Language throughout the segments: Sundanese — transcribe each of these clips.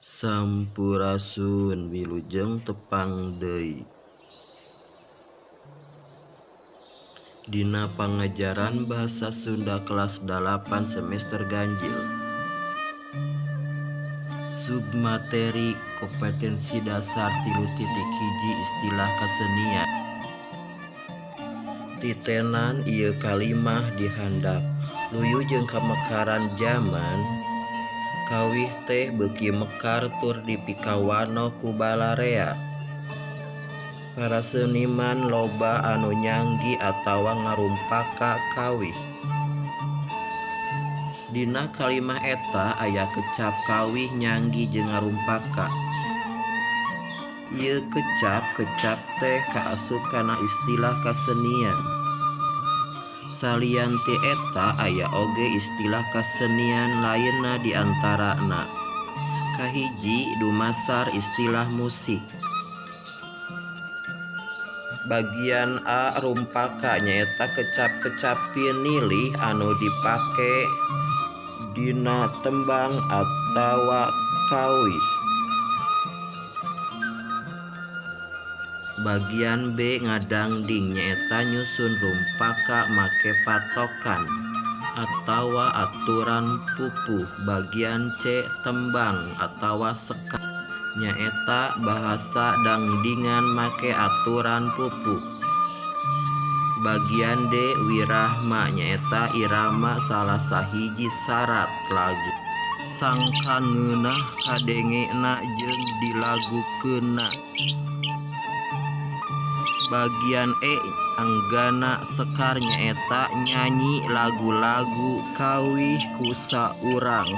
Sampurasun wilujeng tepang deui. Dina pangajaran Basa Sunda kelas 8 semester ganjil. Submateri kompetensi dasar 3.1 istilah kasenian. Titenan ieu kalimah dihandap luyu jeung kamekaran jaman. Kawih teh beuki mekar tur dipikawanoh ku balarea. Para seniman loba anu nyanggi atawa ngarumpaka kawih. Dina kalimah eta aya kecap kawih nyanggi jeung ngarumpaka. Ieu kecap-kecap teh kaasup kana istilah kasenian. Salian ti eta aya oge istilah kasenian lainna di antarana. Kahiji dumasar istilah musik. Bagian A rumpaka nyaeta kecap-kecap pinilih anu dipake dina tembang atawa kawih. Bagian B ngadangding nyaeta nyusun rumpaka make patokan atawa aturan pupuh. Bagian C tembang atawa sekar nyaeta bahasa dangdingan make aturan pupuh. Bagian D wirahma nyaeta irama salah sahiji syarat lagu sangkan ngeunah kadengena jeung dilagukeunna. Bagian E anggana sekar nyaeta nyanyi lagu-lagu kawih ku saurang.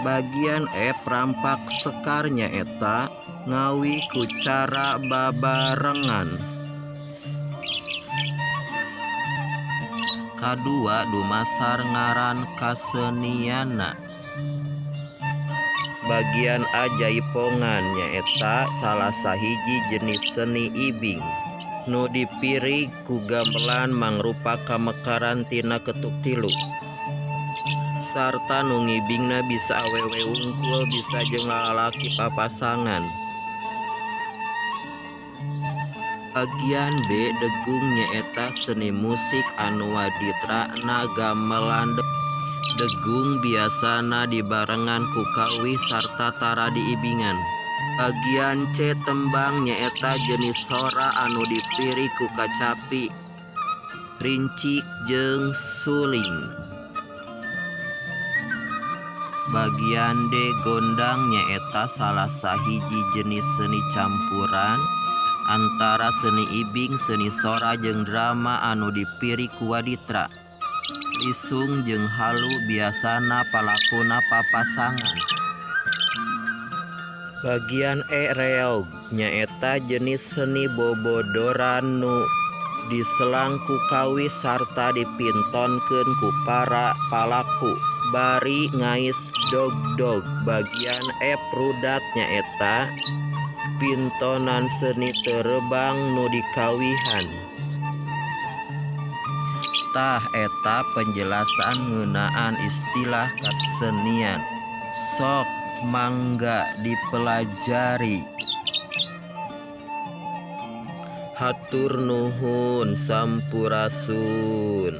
Bagian F rampak sekar nyaeta ngawih ku cara babarengan. Kadua dumasar ngaran kasenianna. Bagian A jaipongan nyaeta salah sahiji jenis seni ibing nu dipirig ku gamelan mangrupa kamekaran tina ketuk tilu sarta nu ngibingna bisa awewe wungkul bisa jeung lalaki papasangan. Bagian B degung nyaeta seni musik anu waditrana gamelan degung biasana dibarengan ku kawih sarta tara diibingan. Bagian C tembang nyaeta jenis sora anu dipirig ku kacapi, rincik jeung suling. Bagian D gondang nyaeta salah sahiji jenis seni campuran antara seni ibing, seni sora jeung drama anu dipirig ku waditra. Lisung jeung halu biasana palakuna papasangan. Bagian E reog nyaeta jenis seni bobodoran nu diselang ku kawih sarta dipintonkeun ku para palaku bari ngais dog-dog. Bagian F rudat nyaeta pintonan seni terebang nu dikawihan. Tah eta penjelasan ngeunaan istilah kasenian. Sok mangga dipelajari. Hatur nuhun sampurasun.